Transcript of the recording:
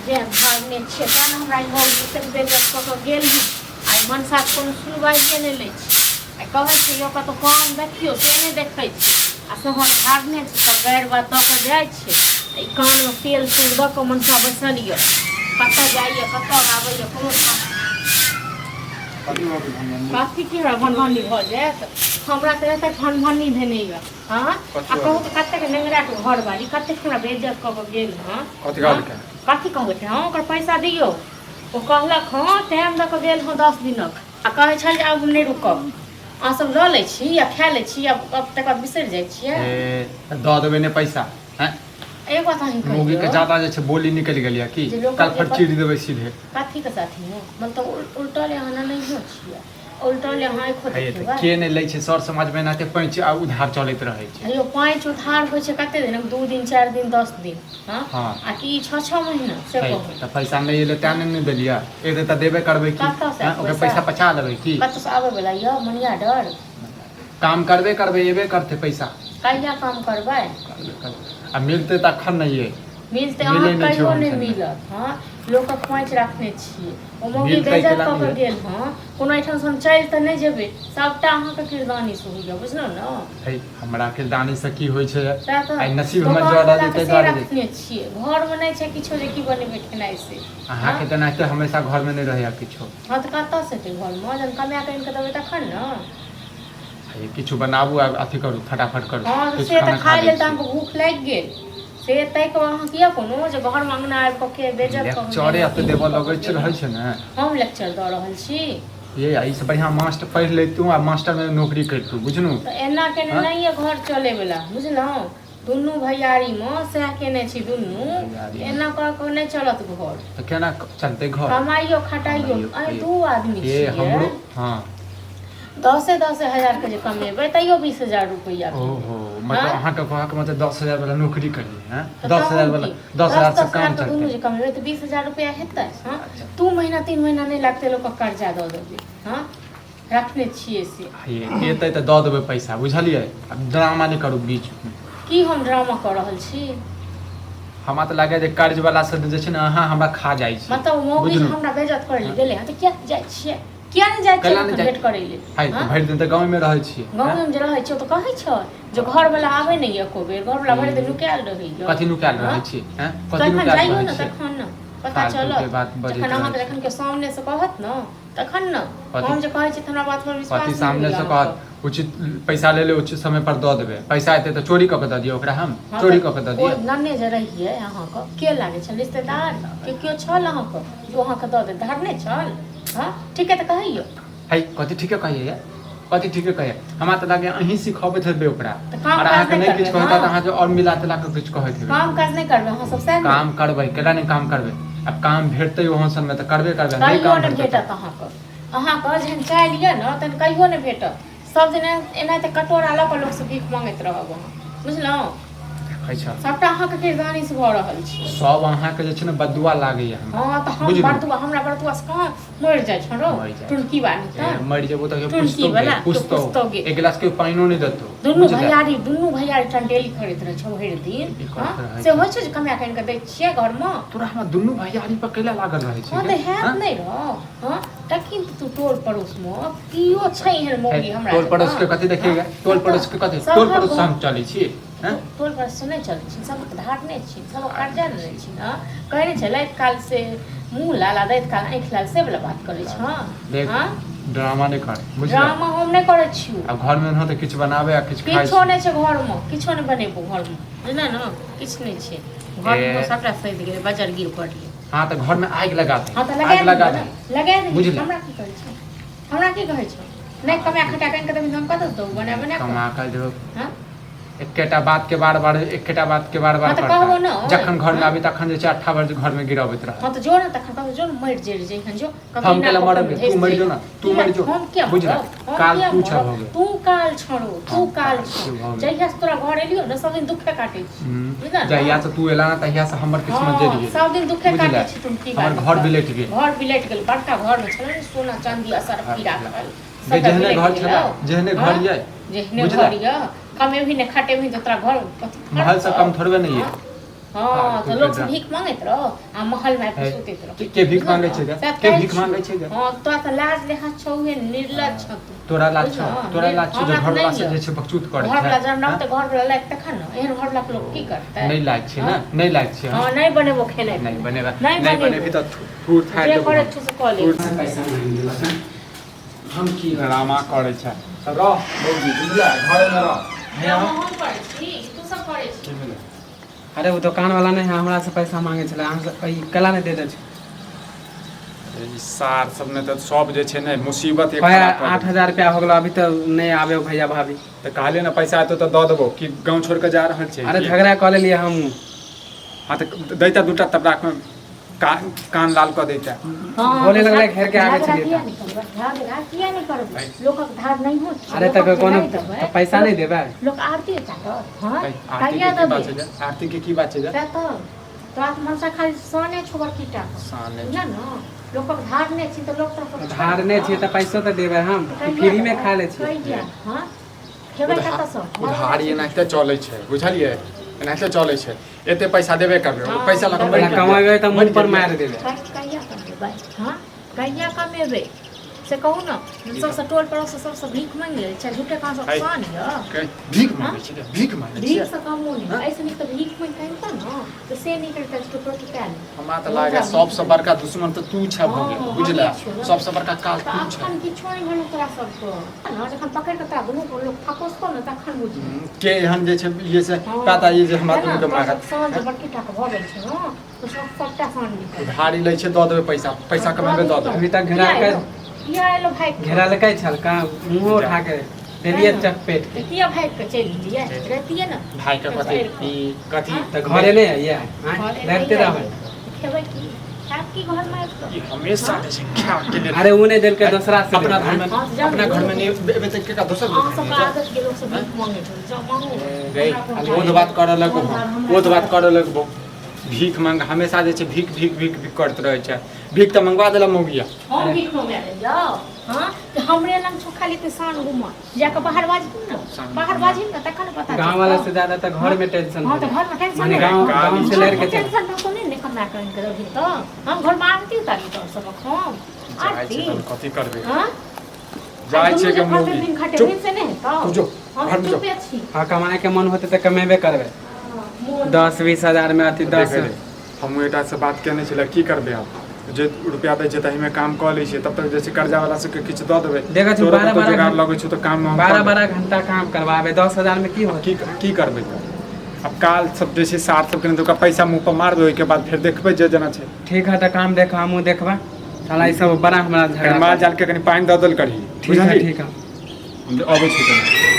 जे घरमे छियै तेँ ने हमरा ई मौगी एतेक बेइज्जत कऽ कऽ गेल हँ। आइ मनसाके कोनो सुनवाइए नहि लै छै। आइ कहै छै यौ कतहु काम देखियौ, से नहि देखै छै आ शहर झाड़ने छै, सब गारि बात दऽ कऽ जाइ छै। ई कानमे तेल तूल दऽ कऽ मनसा बैसल यऽ, कतऽ जाइए कतऽ आबैए कोनो कथी की हमरा भनभनी भऽ जायत। हमरा तऽ एतेक भनभनी भेने यऽ। हँ, आ कहू तऽ कतेक नेंगराके घरवाली कतेक हमरा बेइज्जत कऽ कऽ गेल हँ। कथी कहलकै? कथी कहलकै? हँ, ओकर पैसा दियौ। ओ कहलक हँ, टाइम दऽ कऽ गेल हँ 10 दिनक, आ कहै छल जे आब हम नहि रुकब, अहाँ सब लऽ लै छी आ खा लै छी, आब तकर बाद बिसरि जाइ छियै। ए तऽ दऽ देबै ने पैसा हैं? एगो बात अहीं मौगी के कहियौ ज्यादा जे छै बोली निकलि गेल यऽ की? जे लोकक काल्हि जे फेर चीर देबै सीधे। कथीके साथीमे मतलब उल्टल अहाँ नहियो छियै, उल्टल अहाँ आँखिओ हे तऽ देखेबै। के नहि लै छै? सर समाजमे एनाहिते पैंच आ उधार चलैत रहै छै। हेयौ, पाँच उधार होइ छै कते दिन? 2 दिन, 4 दिन, 10 दिन। हँ, हँ। आ कि 6-6 महीना से है कहू? तऽ पैसा नहि एलै तेँ ने नहि देलियै, एतै तऽ देबे करबै की। कतऽसँ हँ, आयत ओकर पैसा? पैसा पचा देबै की? कतऽसँ आबै वला यऽ मनी ऑर्डर? काम करबे करबै, एबे करतै पैसा। कहिया काम करबै? करबे करबै आ मिलतै तखन ने ये। मिलतै मिलै अहाँके नहि छै कहियो ओहन नहि सनमे। मिलत। हँ, लोकक पाँच रखने छियै, ओ मौगी मिलतै बेइज्जत केला कऽ नहि कऽ ये। गेल हँ। कोनो एहिठामसँ हम चलि तऽ नहि जेबै, सभटा अहाँके किरदानीसँ होइए, बुझलहुँ ने? है, हमरा किरदानीसँ की होइ छै? सएह तऽ आइ नसीब हमर जरल दोकानवलाके ताहि से दुआरे जे रखने छियै, घरमे नहि छै किछो जे की बनेबै खेनाइ से। अहाँके हँ तऽ एनाहिते हमेशा घरमे नहि रहैए किछो। हँ, तऽ कतऽसँ एतै घरमे? जहन कमाए कऽ आनि कऽ देबै तखन ने। हे, किछु बनाबू आ अथी करू, फटाफट करू। हँ, तऽ किछु से तऽ खाना खा खाय लै लेल तऽ छी। अहाँके भूख लागि गेल से ताहिके बाद अहाँ किया कोनो जे घरमे अङ्गना आबि कऽ के बेइज्जत कऽ कऽ गेल लेक्चरे हँ, एते की देबऽ कऽ कऽ लगै छै गेल रहै हँ। छै ने। हम लेक्चर दऽ रहल छी? ये एहिसँ बढ़िआँ मास्टर पढ़ि लैतहुँ आ मास्टरमे नौकरी करितहुँ, बुझलहुँ? तऽ एना केने हँ नहि यऽ घर चलैवला, बुझलहुँ? दुनू भैयारीमे सएह केने छी दुनू। भैयारीमे एना कऽ कऽ नहि चलत घर। तऽ केना चलतै घर? कमाइयो खटाइयो कमाइयो अहीं खाइयो दू आदमी ये छियै। हमरो हँ। 10-10 हजारके जे कमेबै तैयो 20,000 रुपैआ भेलै। ओहो, मतलब हँ, अहाँके कहऽके मतलब 10,000 वाला नौकरी करियै? हँ, तऽ 10,000 तहन वाला की दस दस हजार से दस काम हजारके दुनू चलतै? जे कमेबै तऽ 20,000 रुपैआ हेतै। हँ, अच्छा 2 महीना 3 महीना नहि लागतै लोकके कर्जा दऽ देबै। हँ, रखने छियै से। हे, एतै तऽ दऽ देबै पैसा, बुझलियै? आब ड्रामा नहि करू बीचमे। की हम ड्रामा कऽ रहल छी? हमरा तऽ लागैए जे कर्ज वाला से जे छै ने अहाँ हमरा खा जाइ छी। मतलब मौगी जे बुझलहुँ? हमरा बेइज्जत करै लए हँ गेलै हँ तऽ किया जाइ छियै? किया नहि जाइ छियै कैला नहि तखन जाइ? भेंट करै लेल? हइ तऽ हँ, भरि दिन तऽ गाँवमे रहै छियै। हँ, गाँवेमे जे रहै छियै तऽ कहै छै जे घरवला आबै नहि एको बेर, घरवला भरि दिन नुकायल रहैए। कथी नुकायल हँ, रहै छी? हँ, कथी तखन नुकायल जाइयौ रहै ने छियै? तखन ने पता फालतूके चलत। बात बजैत जखन रहै अहाँके छी। जखन केओ सामनेसँ कहत ने तखन ने। कथी हम जे कहै छी तऽ हमरा बात पर कथी विश्वास नहि सामने होइए से अहाँके। कहत? उचित पैसा ले ले, उचित समय पर दऽ देबै। पैसा एतै तऽ चोरी कऽ के दऽ दिअ ओकरा हम? हँ, चोरी तऽ कऽ के दऽ ओ दिअ? नन्ने जे रहियै अहाँके के लागै छल? रिश्तेदार के केओ छल अहाँके जे ओ अहाँके दऽ देत? धरने छल? हँ, ठीके तऽ कहैयौ। है, कथी ठीके कहैया? कथी ठीके कहैया? हमरा तऽ लागैया अहीं सिखबैत हेबै ओकरा। तऽ काम आर काज अहाँके नहि नहि किछु करबै? कहता तऽ हँ, अहाँ जे आओर मिला तिला कऽ किछु कहैत हेबै। काम काज नहि करबै अहाँ सब सएह ने? काम करबै, केना नहि काम करबै? आब काम भेटतै ओहन सनमे तऽ करबे करबै, नहि कहियो काम नहि भेटतै तऽ भेटत अहाँके। अहाँके जहन चालि यऽ ने तहन कहियो नहि भेटत। सब दिन एनाहिते कटोरा लऽ कऽ लोकसँ भीख मांगैत रहब अहाँ, बुझलहुँ? देखै छह। सभटा अहाँके किरदानीसँ भऽ रहल छै। सब अहाँके जे छै ने बदुआ लागैया हमरा। हँ, तऽ हम बुझलहुँ? बरदुआ? हमरा बरदुआसँ कहाँ मरि जाइ छौ रौ? मरि जाइ छै। टुनकी बानी ए, तऽ मरि जेबो तऽ केओ टुनकी पुछतौ गे? वाला केओ पुछतौ? पुछतौ गे? एक गिलास केओ पानिओ नहि देतौ, दुनू बुझले? भैयारी, दुनू भैयारी टंटेली करैत रहै छौ भरि दिन। ई हँ, करैत रहै से छै। होइ छै जे कमाए कऽ आनि कऽ दै छियै घरमे? तोरा हमरा दुनू भैयारी पर कैला लागल रहै छै हँ, गे? तऽ हैत हँ नहि रौ? हँ, तखन तऽ तू टोल पड़ोसमे केओ छै एहन है, मौगी हमरा टोल पड़ोस जकाँ? के कथी हँ, देखिएगा? टोल कतऽ पड़ोस के कथी? टोल सभक पड़ोस से घर हम चलै छी? हँ, टोल पड़ोस से नहि चलै छी, सबक धारने छी, सबक कर्जा धारने लेने छी। छी ने। कहै नहि छै लैत काल से मुँह लाल आ दैत काल आँखि लाल, से वला बात करै छँ? देख, हँ, ड्रामा नहि कर, बुझले? ड्रामा हम नहि करै छियौ। आब घरमे एनहो तऽ किछु बनाबे आ किछु खाइ किछो छी। नहि छै घरमे, किछो नहि बनेबो घरमे, बुझले ने? किछु नहि छै घरमे। ए सभटा सधि गेलै, बजर गिर पड़लै। हँ, तऽ घरमे आगि लगा दे। हँ, तऽ लगा आगि लगा दियौ दे। ने, लगा दही। बुझले? हमरा की कहै छौ? हमरा की कहै छौ? नहि कमा खटा कऽ आनि कऽ देबही तऽ हम कतऽ देबौ बना बना कऽ? कमा कऽ देबो। हँ, एकेटा बात के बार बार, एकेटा बात के बार हँ, बार तऽ करता। कहबो ने। जखन घर में हँ आबी तखन जे छै अट्ठा बजे घर में गिरबैत हँ, रहत। तऽ जो ने तखन कतौ जो ने, मरि जरि जइहन, जो कतौ हम इनार केला पोखरिमे मरब गे? तू धसि मरि जो जइहन। ने, तू किया मरि जो। हम किया बुझले? मरब? हम काल किया तू मरब? छह गे। तू काल छरो, तू हम काल काल छौ। छियौ भऽ गेल। जहिया से तोरा घर एलियौ ने सब दिन दुखे काटै छी, बुझले ने? जहिया से तू एला ने तहिया से हमर किस्मत हँ, जरि गेल। सब दिन दुखे बुझले? काटै छी तुम की हमर बात घर तऽ बिलटि गेल। घर बिलटि गेल। बड़का घरमे छलै ने सोना चाँदी असरफी घर राखल, गे सबटा जेहने बिलटि घर छलै, गेलौ। जेहने हँ, घर ये, जेहने बुझले? घर यऽ, कमेबही नहि खटेबही तऽ तोरा घर कथी महल से फड़तौ? कम थोड़बे नहीं हँ है। हँ तऽ लोक फालतू के भीख मांगैत रहो आ महल में आबि है। सुतैत रहो के भीख मांगै छै गे? सएह के कहै भीख छी। मांगै छै गे? हँ तोरा तऽ लाज लिहाज छौ उहे निर्लज छौ तू तोरा लाज छौ बुझलह? तोरा लाज छौ जे हमरा तऽ घरवाला नहि से यऽ। जे छै बकचूत करै घर छै वाला जहन हँ? रहतै घर वाला लायक तखन ने एहन घर वाला के लोक की करतै नहि लाज छै ने नहि लाज छै हँ नहि बनेबो खेनाइ नहि बनेबा नहि नहि बनेबो। बनेबी तऽ थूर थारि जे देबो करै हम। छौ से कऽ ले थूर पैसा मांगि लेलक हँ। हम की ड्रामा करै छै तऽ रह बौजी बुझलियै घरेमे रह भैया हम करै छी तू सब करै छी की भेलै अरे ओ दोकान वाला नहि है हमरा से पैसा मांगे छलै अहाँ से ई कला नहि दे दे छै ई सार सब ने तऽ सब जे छै ने मुसीबत एक भैया खड़ा कऽ आठ देलकै। हजार रुपया हो गेलो अभी तऽ नहि आबे भैया भाभी तऽ कहलियै ने पैसा एतौ तऽ दऽ देबो कि गाँव छोड़ि कऽ जा रहल छै अरे झगड़ा कऽ लेलियै हम हँ तऽ दैता दूटा तबराकमे कान कान लाल कऽ दैता हँ, बोले लगलै घेर के आबै झगड़ा छलियै किया तऽ। नहि करबै? झगड़ा किया नहि करबै? लोकक धार नहि होत छै, अरे तऽ लोकक जे कोनो नहि देबै, तऽ पैसा नहि देबै लोक आरती उतारत हँ आरती कहिया के की बात देबै छै जे? आरती के की बात छै जे? सएह तऽ तोरा तऽ मनसा खाली साने छौ बड़की टा के। साने बुझल ने लोकक धार नहि छी तऽ लोक तोरा धारने छियै तऽ पैसो तऽ देबै हम फ्री मे खा लै छियै कहिया हँ खेबै कतऽसँ उधारी एनाहिते चलै छै बुझलियै एनाहिते चलै छै एते पैसा देबे करबै हँ, पैसा लऽ कऽ मरि ओकरा गेलियै। कमेबै तऽ मुँह पर मारि देबै कहिया कमेबै हँ कहिया कमेबै से कहू ने सबसँ टोल पड़ोससँ सबसँ भीख मांगि लै छै झूठे कहाँ सब है। सान यऽ भीख मांगै छै भीख मांगै भीख छियै से कमो नहि एहिसँ नीक तऽ भीख मांगि कऽ अनितऽ ने तऽ से नहि करितै तऽ टोटो कए ले हमरा तऽ लागै सबसँ बड़का दुश्मन तऽ तू छह भऽ गेल हँ, बुझला हमही छियौ ने। सबसँ बड़का काल तऽ तू छह अखन किछो नहि भेल तोरा सबके ने जखन पकड़ि कऽ तोरा दुनू लोक थकोसतौ ने तखन बुझबही के एहन जे छै ये से हँ। पता ये जे हमरा तेँ ने, दुनू के तोरा मारत सब साँझ बड़की टा के भऽ गेल छै ने तऽ सब सबटा साँझ निकल उधारी लै छै दऽ देबै पैसा पैसा कमेबै दऽ देबै अभी तक घेरा के किया एलो भागि कऽ? घेरा लकै छल कहाँ मुँहो उठा के देलियै चपेट के तऽ किया भागि कऽ चलि गेलियै रहितियै ने भाई के कथी ई कथी तऽ घरे नहि आइए आँय घरे लड़ते नहि रहबै आइए। खेबै की खायब की घरमे आबि कऽ ई हमेशा जे छै खा के लेल अरे ओ नहि देलकै दोसरा से अपना घर में हँ, तऽ जाउ अपना ने। घर में नहीं एबै तऽ केकरा दोसर अहाँ सबके आदत के लोक सब भीख मांगे छै जाउ मांगू गई ओ बात करऽ लगबो ओ बात करऽ लगबो भीख मांग हमेशा जे छै भीख भीख भीख भीख करैत रहै छै भीख तऽ मंगवा देला मौगिया हम भीख मंगा जाउ हँ तऽ हमरे लग छौ खाली तऽ शान घूमऽ जाकऽ बाहर बाजही ने बाहर बाजही ने तखन पता गाँव वाला से ज्यादा तऽ घर में टेंशन हँ तऽ घर में टेंशन माने गाँव गाँव से लड़ के चल टेंशन तो नहि ने कमा कऽ आनि कऽ देबही तऽ हम घर में आरती उतारी तोर सबक हम जाइ आरती छै तहन कथी करबै हँ जाइ छै के मौगी दिन चुप खटेबही से नहि हेतौ तू जो हम घर में जो चुपे छी हाँ कमाए के मन होते तऽ कमेबे करबै मोन 10-20 हजार में अथी दस देखे रे, हमहूँ एकटा से बात केने छलै की करबै आब जे रुपया दै छै ताहिमे काम कऽ लै छियै तब तक जे छै कर्जा वाला सबके किछु दऽ देबै देखै छी, तोरो बारह कतौ बारह जोगाड़ लगै छौ तऽ काम हम बारह कऽ लेबै। बारह घंटा काम करवाबे 10,000 में की होत की की करबै तऽ आब काल सब जे छै सार सबके नहि तऽ ओकरा पैसा मुँह पर मारबै ओहिके बाद फेर देखबै जे जेना छै ठीक है तऽ काम देख हमहूँ देखबै साला ई सब बड़ा हमरा कनि झगड़ा माल जाल के कनि पानि दऽ देल करही ठीक है बुझलही ठीक है हम अबै छी कनि